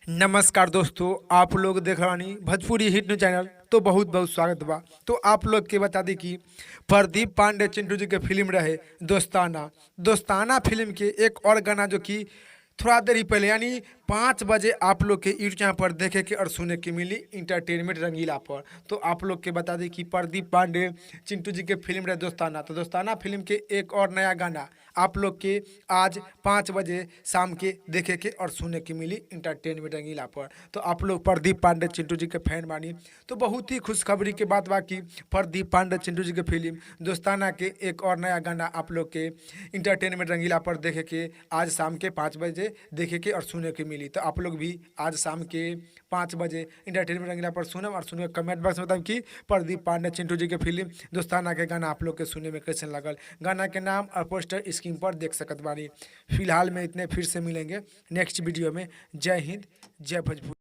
नमस्कार दोस्तों, आप लोग देख रहा भोजपुरी हिट न्यूज चैनल। तो बहुत बहुत स्वागत बा। तो आप लोग के बता दी कि प्रदीप पांडे चिंटू जी के फिल्म रहे दोस्ताना। दोस्ताना फिल्म के एक और गाना जो कि थोड़ा देर ही पहले यानी 5 बजे आप लोग के यूट्यूब चैनल पर देखे के और सुने के मिली इंटरटेनमेंट रंगीला पर। तो आप लोग के बता दी कि प्रदीप पांडे चिंटू जी के फिल्म रहे दोस्ताना, तो दोस्ताना फिल्म के एक और नया गाना आप लोग के आज 5 बजे शाम के देखे के और सुने के मिली इंटरटेनमेंट रंगीला पर। तो आप लोग प्रदीप पांडे चिंटू जी के फैन बानी, तो बहुत ही खुशखबरी के बात बा कि प्रदीप पांडे चिंटू जी के फिल्म दोस्ताना के एक और नया गाना आप लोग के इंटरटेनमेंट रंगीला पर देखे के आज शाम के 5 बजे देखे के और सुने के मिली। तो आप लोग भी आज शाम के 5 बजे इंटरटेनमेंट रंगीला पर सुनम और सुन के कमेंट बॉक्स में बताएं कि प्रदीप पांडे चिंटू जी के फिल्म दोस्ताना के गाना आप लोग के सुने में कैसे लगल। गाना के नाम और पोस्टर स्क्रीन पर देख सकत बानी। फिलहाल में इतने, फिर से मिलेंगे नेक्स्ट वीडियो में। जय हिंद, जय भोजपुरी।